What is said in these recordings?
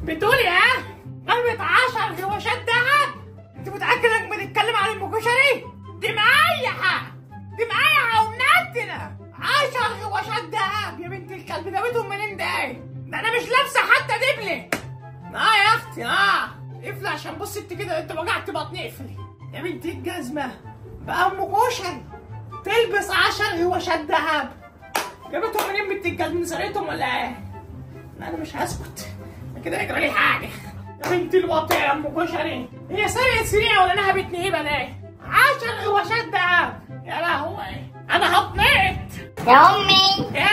بتقولي ايه؟ جابت 10 غواشات دهب؟ انت متأكد انك بتتكلم عن ام كشري؟ دي معايا، دي معايا ومنتنة. 10 غواشات دهب يا بنت الكلب، جابتهم منين ده؟ ده انا مش لابسه حتى دبله. اه يا اختي اه، اقفلي عشان بص انت كده انت وجعت بطني. اقفلي يا بنت الجزمة. بقى ام كشري تلبس 10 غواشات دهب، جابتهم منين بنت الجزمة؟ سرقتهم ولا ايه؟ انا مش هسكت كده، يجرى لي حاجة. يا بنت الواطيه يا ام كشري، هي سرقت سريعة ولا نهبت نهيبه ده؟ 10 غواشات دهب، يا لهوي انا هطنقت. يا امي يا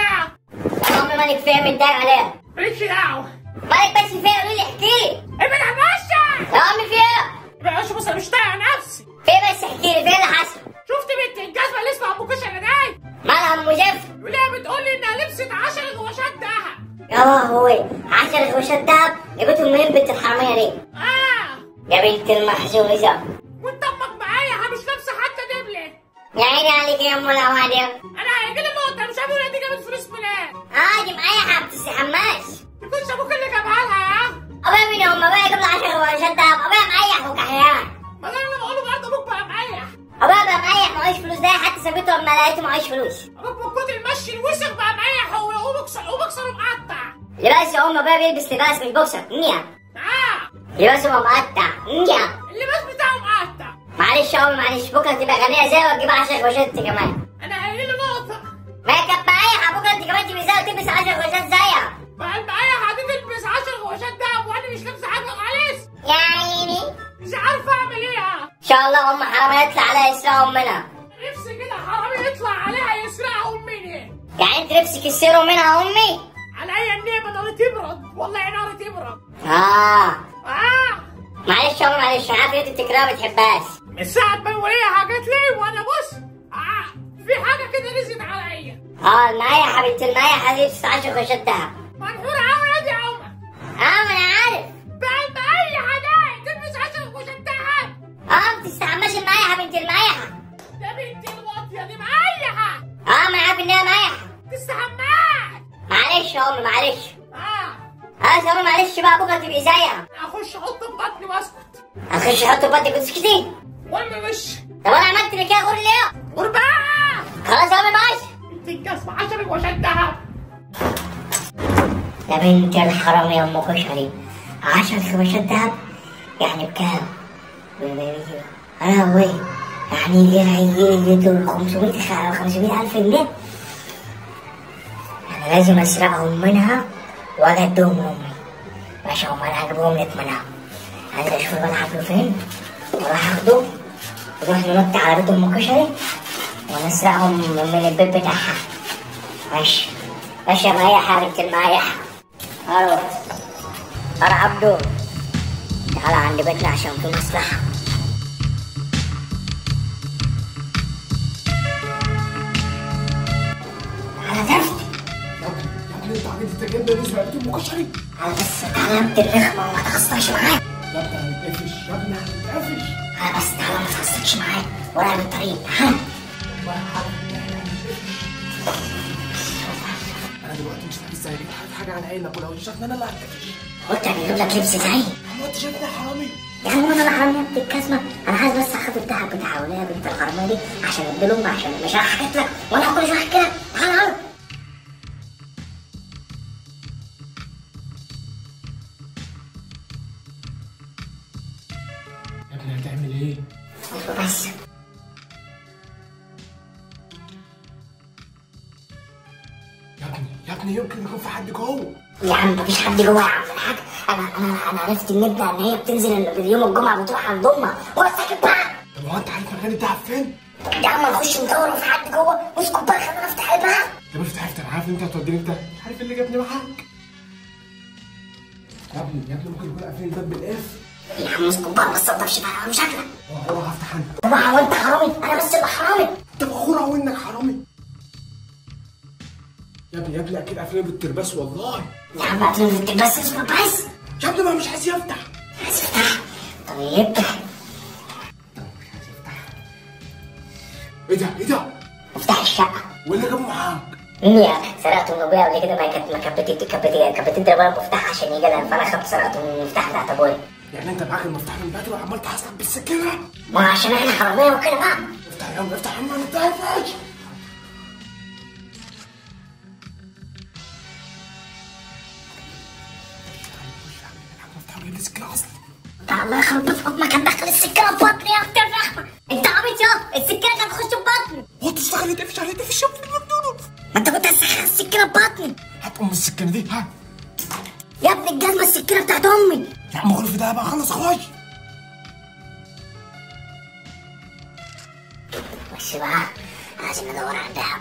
امي مالك فيها متضايق عليها؟ مالكش دعوه. مالك بس فيها؟ قولي لي احكي لي. ابعد عن وشك يا امي. فيها؟ ابعد عن وشك، بص انا مش طايقة نفسي. فيه بس احكي لي، فين اللي حصل؟ شفت بنت الجزمة اللي اسمها ام كشري دي؟ مالها ام زفت؟ وليه بتقول لي انها لبست 10 غواشات دهب. يا لهوي، 10 غواشات دهب جابتهم منين بنت الحرامية دي؟ اه يا بنت المحظوظه. وانت امك معايا مش لابسه حتى دبله. يا عيني عليك يا ام العوادم. انا هيجي لي موت، انا مش عارف دي جابت فلوس منين. اه دي معايا ما بتستحماش. يكونش ابوك اللي جابها لها يا عم. ابويا مين؟ هم ابويا جاب لها 10 غواشات دهب؟ ابويا معيح وكحيان. ما ده انا بقوله برضه، ابوك بقى معيح. ابويا بقى معيح معهوش فلوس، ده حتى سابته لما لقيته معهوش فلوس. ابوك من كتر المشي الوسخ بقى معيح وبوكسر ومقطع. لباس يا ام، ابويا بيلبس لباس مش بوكسر. نيا. اه لباسه بقى مقطع. نيا. اللباس بتاعه مقطع. معلش يا امي معلش، بكره تبقى غنية زي وتجيب 10 غواشات انت كمان. انا قايل له نقطة. ما هي كانت معايا، بكره انت كمان تبقي زيها وتلبس 10 غواشات زيها. بقى معايا هتلبس 10 غواشات دهب وانا مش لابسه حاجة خالص. يا عيني مش عارفه اعمل ايه. ان شاء الله ام حرامي يطلع عليها يسرقوا منها. نفسي كده حرامي يطلع عليها يسرقهم مني. يعني انت نفسك يسرقوا منها امي؟ عليا النعمة نار تبرد، والله نار تبرد. اه اه معلش يا امي معلش، انا عارف ان انت بتكرهها ما بتحبهاش. من ساعة ما الولية حاجت لي وانا بص في حاجة كده نزلت عليا. اه المعايا يا حبيبتي، المعايا حبيبتي 10 غواشات دهب. منحورة قوي يا دي يا عمر. اه ما انا عارف. بقى المعايا حدايق تلبس 10 غواشات دهب. اه ما بتستحماش المعايا يا حبيبتي، المعايا. يا بنتي الواطية دي معايا. اه ما انا عارف ان هي معايا. تستحماش. معلش يا امي معلش. اه خلاص يا امي معلش بقى، بكره تبقي زيها. اخش احط في بطني واسكت. اخش احط في بطنك وتسكتي؟ المهم مش. طب انا عملت لك ايه؟ غور ليه؟ غور بقى. خلاص يا امي ماشي. انت الجزمة 10 غواشات دهب. يا بنت الحرام يا ام كشري، 10 غواشات دهب يعني بكام؟ يا لهوي، يعني يجي 500 ألف جنيه. أنا لازم أسرقهم منها وأجي أديهم لأمي. ماشي يا أمي، أنا هجيبهم لك منها. عايز أشوف الواد عبده فين وأروح أخده ونروح ننط على بيت أم كشري ونسرقهم من البيت بتاعها. ماشي ماشي يا مايحة يا بنت المايحة. ألو أنا عبده، تعالى عند بيتنا عشان في مصلحة. على زفت يا ابني، انت عبيط، انت جايبنا نسرق بيت ام كشري؟ على بس تعالى يا ابني الرخمة وما تخسرش معايا. يا ابني هنتقفش، يا ابني هنتقفش. على بس تعالى ما تخسرش معايا ولا بالطريق. تعالى. والله حرام احنا هنتقفش. انا دلوقتي مش لابس زيك، انت حاجة على عينك، ولو شافني انا اللي هتقفش. قلت هجيب لك لبس زيي. هو انت شايفني حرامي؟ يا عم انا حرامي يا بنت الكازمه، انا عايز بس اخد الدهب بتاع وليه بنت الحرامية دي عشان ادي لامي، عشان مش حكيت لك وانا كل شوية احكي لك. تعالى تعالى. يا ابني هتعمل ايه؟ اصبر بس. يا ابني يا ابني يمكن يكون في حد جوه. يا عم مفيش حد جوه يا عم الحاج. انا عرفت ان ابنها ان هي بتنزل اليوم الجمعة بتروح عند امها وانا ساكت بقى. طب هو انت عارف مكان الدهب فين؟ يا عم نخش ندور في حد جوه، اسكت بقى خلينا نفتح الباب. طب افتح افتح، انا عارف ان انت هتوديني انت، مش عارف اللي جابني معاك. يا ابني يا ابني ممكن يكون قافلين الباب بالقفل. يا عم اسكت بقى ما تصدقش بقى، انا مش هاكلك. هو هفتح انا. طب هو انت حرامي؟ انا بس اللي حرامي. طب غور اهو انك حرامي. يا ابني يا ابني اكيد قافلين بالترباس والله. يا عم قافلين بالترباس، اسكت بس. يا ابني ما مش عايز يفتح. عايز يفتح؟ طيب طب مش عايز يفتح. ايه ده ايه ده؟ افتح الشقة. وايه اللي جابه معاك؟ يا سرقته من ابويا قبل كده، ما كانت بتدي ابويا المفتاح عشان يجي لها، فانا خدت سرقته من المفتاح بتاعت ابويا. يعني انت معاك المفتاح من بدري وعمال تحصلك بالسكينة؟ ما عشان احنا حرامية وكده بقى. افتح يا عم افتح يا عم، انا اتقفش. الله يخرب بيت امك، هتدخل السكينة في بطني يا اختي الرحمة. انت عبيط يا، السكينة كانت تخش في بطني. هو تشتغل يتقفش عليه يتقفش يا ابن المجنون. ما انت كنت هتسخن السكينة في بطني. هات ام السكينة دي. ها يا ابن الجزمة، السكينة بتاعت امي. يا عم غرفة ده بقى، خلص خش. بس بقى لازم ندور على الدهب.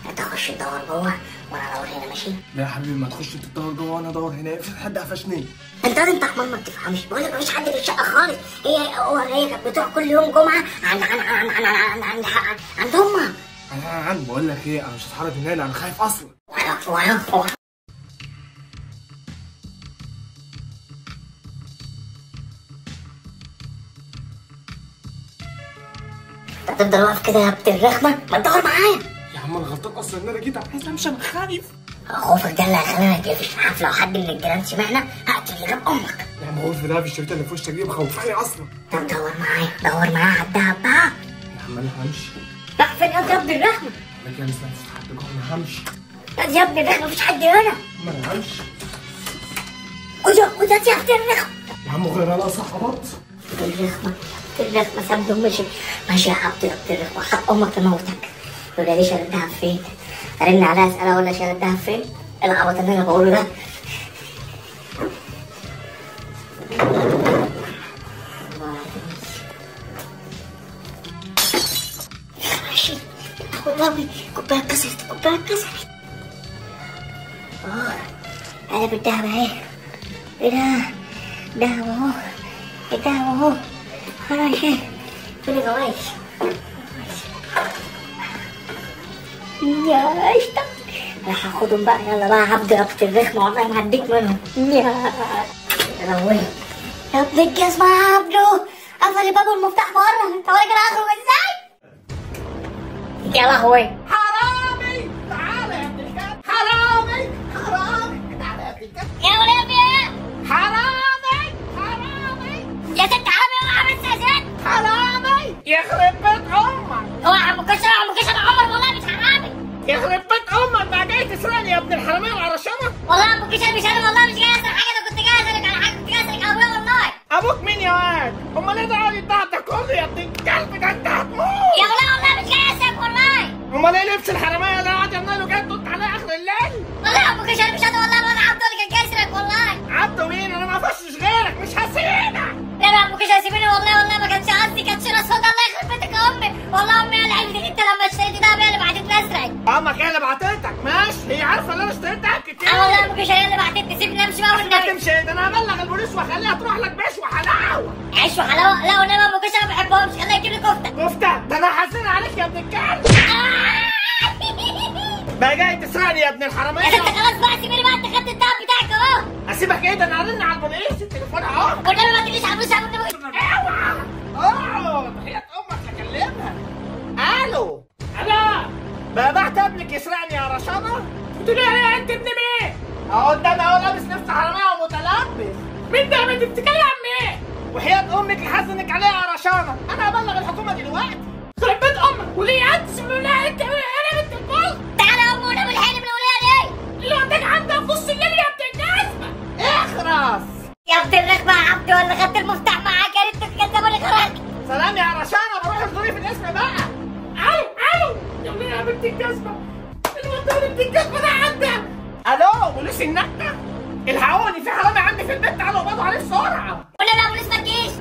انت خش تدور جوه وانا ادور هنا، ماشي؟ لا يا حبيبي ما تخش انت تدور جوه وانا ادور هنا، افرض حد قفشني. انت حمار ما بتفهمش، بقول لك مفيش حد في الشقة خالص. هي كانت بتروح كل يوم جمعه عند عند عند عند عند عند عند امها. انا بقول لك ايه، انا مش هتحرك من هنا، انا خايف اصلا. انت هتفضل واقف كده يا ابن الرخمه؟ ما تدور معايا يا عم. انا غلطان اصلا ان انا جيت، عايز امشي، انا خايف. خوفك ده اللي هيخلينا نتقفش. عارف لو حد من الجيران سمعنا هقتل اللي جاب امك. يا عم غرفة ده في الشريط اللي في وشك دي مخوفاني اصلا. طب دور معايا، دور معايا على الدهب بقى. يا عم انا همشي. راح فين يا ابن الرخمه؟ انا كده لسه مفيش حد جوه، انا همشي. يا ابن الرخمه مفيش حد هنا. ما انا همشي. خد يا ابن الرخمه. يا عم غير انا اصلا خبطت. ابن الرخمه يا ابن الرخمه سابني ومشي. ماشي يا عبد يا ابن الرخمه، حق امك تموتك. لولا دي شال الدهب فين؟ ارن عليها اسالها ولا شال الدهب فين؟ العبط اللي انا بقوله ده. ماشي والله كوباية اتكسرت، كوباية اتكسرت. علب الدهب اهي. ايه ده؟ دهب اهو، الدهب اهو. خلاص فين الجواز؟ يا قشطة راح اخدهم بقى. يلا بقى عبد يا ابن الرخمة، والله ما هديك منهم. يا لهوي يا ابن الجزمة يا عبدو، قفل الباب والمفتاح بره. انت وراك انا هخرج ازاي؟ يا لهوي. حرامي تعالى يا ابن الكلب، حرامي حرامي تعالى يا ابن الكلب. يا ولاد يا حرامي حرامي يا ست، حرامي اوعى بس يا ست. حرامي يخرب بيت امك. اوعى يا عم كشري، يا عم كشري عمر والله مش حرامي. يخرب بيت امك بقى، جاي تسرقني يا ابن الحرامية العرشانه. والله يا عم كشري مش انا، والله مش جاي اسرق حاجة. انا كنت جاي اسالك على حاجة، كنت جاي اسالك على ابويا والله. ابوك مين يا واد؟ امال ايه ده الدهب ده كله يا ابن الكلب؟ ده انت هتموت يا ولاد، والله مش جاي اسرق والله. امال ايه لبس الحرامية ده قاعد يا وجاي تنط عليا اخر الليل؟ والله يا عم كشري مش انا والله، الواد عبده اللي كان جاي يسرق والله. عبده مين؟ انا ما قفشتش غيرك، مش هسيبك. لا يا عم كشري سيبيني والله، والله ما كانش قصدي، كانت شيرة سودا. الله يخرب بيتك يا امي، والله امي هي اللي عرفت انت لما اشتريت دهب هي اللي بعتتني اسرقك. امك هي اللي بعتتك؟ ماشي، هي عارفه ان انا اشتريت دهب كتير. اه والله يا عم كشري هي اللي بعتتني. سيبني امشي بقى والنبي. ما تمشي، ده انا هبلغ البوليس واخليها تروح لك بعيش وحلاوة. عيش وحلاوة؟ لا والنبي يا عم كشري ما بحبهمش، خليها تجيب لي كفته. كفته؟ ده انا حزين عليك يا ابن الكلب. بقى جاي تسرقني يا ابن الحرامية. يا ست خلاص بقى سيبيني بقى، انت خدت الدهب بتاعك اهو. اسيبك ايه؟ ده انا هرن على البوليس، التليفون اهو. والنبي ما تجيش على البوليس يا عم النبي. اوعى اقعد، حياة امك هكلمها. الو الو، بقى بعت ابنك يسرقني يا رشانه؟ بتقولي ايه انت ابن مين؟ اهو قدامي اهو لابس لبس حرامية ومتلبس. مين ده؟ انت بتتكلم عن ايه؟ وحياة امك لحزنك عليها يا رشانه، انا هبلغ الحكومة دلوقتي. خرب بيت امك، وليه انت لا انت انا بنت البلط. تعالى يا امي ونام الحين من الوليه دي اللي عندك عندها في نص الليل يا ابن الجزمة. اخرس يا ابن الرخمه يا عبدي، ولا خدت المفتاح معاك؟ يا ريت الكذاب اللي خرجت. سلام يا رشانه، بروح ازوري في الاسم بقى. الو الو يا بنت الجزمة، الواد بنت الجزمة ده عندها. الو بوليس النكتة، الحقوني في حرامي عندي في البيت، تعالوا اقبضوا عليه بسرعة. والنبي يا بوليس ما تجيش.